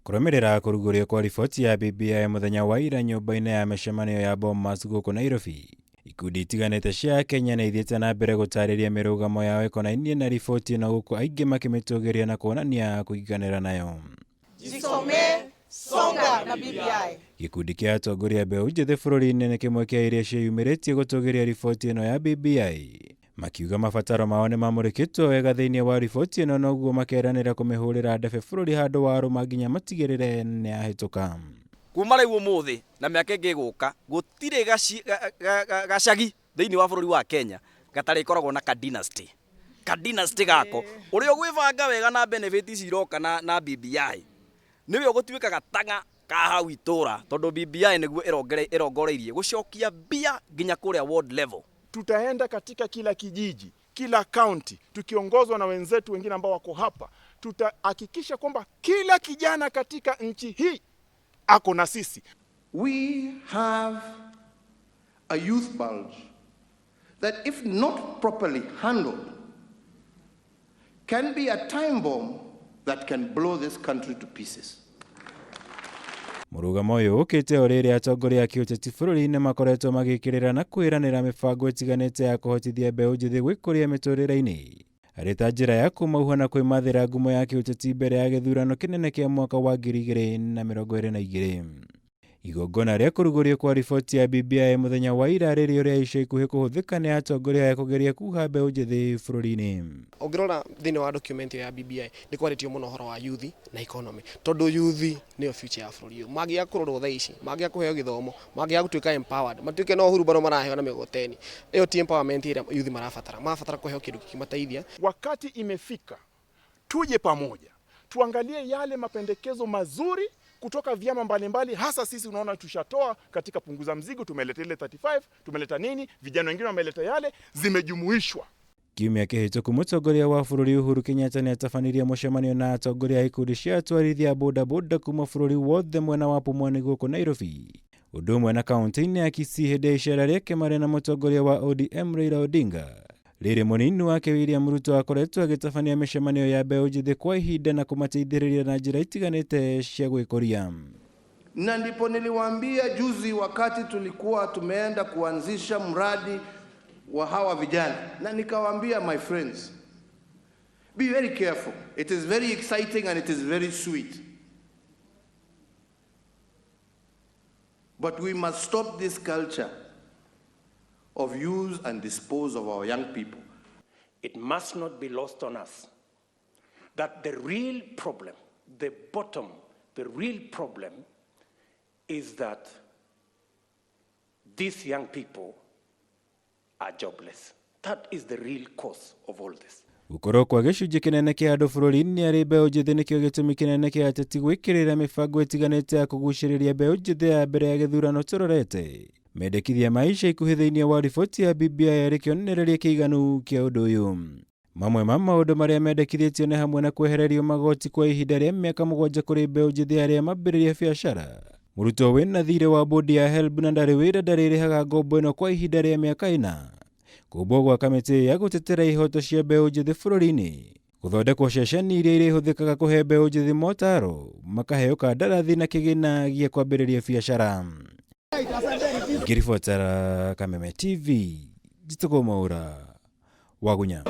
Kũrũmĩrĩra kũrugũrio kwa riboti ya BBI mũthenya wa ira nyũmba-inĩ ya mĩcemanio ya Bomas gũkũ Nairobi, ikundi itiganĩte cia Kenya nĩ ithiĩte na mbere gũtarĩria mĩrũgamo yao ĩkonainie na riboti ĩno gũkũ aingĩ makĩmĩtũgĩria na kuonania kũiganĩra nayo. Jisomee, songa na BBI. Gĩkundi kĩa atongoria mbeũ njĩthĩ bũrũri-inĩ nĩ kĩmwe kĩa iria ciĩyumĩrĩtie gũtũgĩria riboti ĩno ya BBI. Makiuga mabataro mao nĩ mamũrĩkĩtwo wega thĩinĩ wa riboti ĩno noguo makeranĩra kũmĩhũrĩra ndebe bũrũri handũ wa rũma nginya matigĩrĩre nĩ yahĩtũka. Kuma rĩu ũmũthĩ na mĩaka ĩngĩ ĩgũka gũtirĩ gacagi thĩinĩ wa bũrũri wa Kenya gatarĩkoragwo na ka dynasty. Ka dynasty gako ũrĩa ũgwĩbanga wega na benefit ici iroka na BBI nĩwe ũgũtuĩka gatang'a ka hau itũra tondũ BBI nĩguo ĩrongoreirie gũcokia mbia nginya kũrĩa ward level. Tutaenda katika kila kijiji, kila county, tukiongozwa na wenzetu wengine ambao wako hapa, tutahakikisha kwamba kila kijana katika nchi hii ako na sisi. We have a youth bulge that, if not properly handled, can be a time bomb that can blow this country to pieces. Mũrũgamo ũyũ ũkĩte o rĩrĩa atongoria a kĩũteti bũrũri-inĩ makoretwo magĩkĩrĩra na kwĩranĩra mĩbango ĩtiganĩte ya kũhotithia mbeũ njĩthĩ gwĩkũria mĩtũrĩre-inĩ arĩ ta njĩra ya kũmauha na kwĩmathĩra ngumo ya kĩũteti mbere ya gĩthurano kĩnene kĩa mwaka wa 2022. Igongona rĩa kũrugũrio kwa riboti ya BBI mũthenya wa ira rĩrĩ ũrĩa ica ikuhĩ kũhũthĩka nĩ atongoria aya kũgeria kuha mbeũ njĩthĩ bũrũri-inĩ. Ũngĩrora thĩinĩ wa document ya BBI nĩ kwarĩtio mũno ũhoro wa youth na economy tondũ youth nĩyo future ya bũrũri ũyũ. Mangĩaga kũrorwo thaa ici, mangĩaga kũheo gĩthomo, mangĩaga gũtuĩka empowered, matuĩke no hurubaro maraheo na mĩgogoteni, ĩyo ti empowerment ĩrĩa youth marabatara. Marabatara kũheo kĩndũ kĩngĩmateithia. Wakati imefika tuje pamoja, tuangalie yale mapendekezo mazuri kutoka vyama mbalimbali, hasa sisi unaona tushatoa katika punguza mzigo, tumeleta ile 35, tumeleta nini, vijana wengine wameleta yale, zimejumuishwa. Kiumia kĩhĩtũku mũtongoria wa bũrũri Uhuru Kenyatta nĩatabanirie mũcemanio na atongoria a ikundi cia atwarithia a bodaboda kuma bũrũri wothe mwena wa Pumwani gũkũ Nairobi, ũndũ ũmwe na kaunti-inĩ ya Kisii hĩndĩ ya icera rĩake marĩ na mũtongoria wa ODM Raila Odinga. Rĩrĩ mũnini wake William Ruto akoretwo agĩtabania mĩcemanio ya mbeũ njĩthĩ kwa ihinda na kũmateithĩrĩria na njĩra itiganĩte cia gwĩkũria. Na ndipo niliwaambia juzi wakati tulikuwa tumeenda kuanzisha mradi wa hawa vijana, na nikawaambia, my friends, be very careful. It is very exciting and it is very sweet. But we must stop this culture of use and dispose of our young people. It must not be lost on us that the real problem, the bottom, the real problem is that these young people are jobless. That is the real cause of all this. Gũkorwo kwa gĩcunjĩ kĩnene kĩa andũ bũrũri-inĩ arĩ mbeũ njĩthĩ nĩkĩo gĩtũmi kĩnene kĩa ateti gwĩkĩrĩra mĩbango ĩtiganĩte ya kũgucĩrĩria mbeũ njĩthĩ ya mbere ya gĩthurano tũrorete. Mendekithia ma ica ikuhĩ thĩinĩ wa riboti ya BBI arĩ kĩonereria kĩiganu kĩa ũndũ ũyũ. Mamwe ma maũndũ marĩa mendekithĩtio nĩ hamwe na kwehererio magoti kwa ihinda rĩa mĩaka 7 kũrĩ mbeũ njĩthĩ arĩa mambĩrĩria biacara. Mũrutwo wĩna thirĩ wa bodi ya HELB na ndarĩ wĩra ndarĩrĩhaga ngombo ĩno kwa ihinda rĩa mĩaka 4. Kũmbwo gwa kamĩtĩ ya gũtetera ihoto cia mbeũ njĩthĩ bũrũri-inĩ. Gũthondekwo ceceni iria irĩhũthĩkaga kũhe mbeũ njĩthĩ motaro, makaheo kandarathi na kĩgĩna gĩa kwambĩrĩria biacara. Ngĩribotera Kameme TV, njĩtagwo Mwaura Wagunya.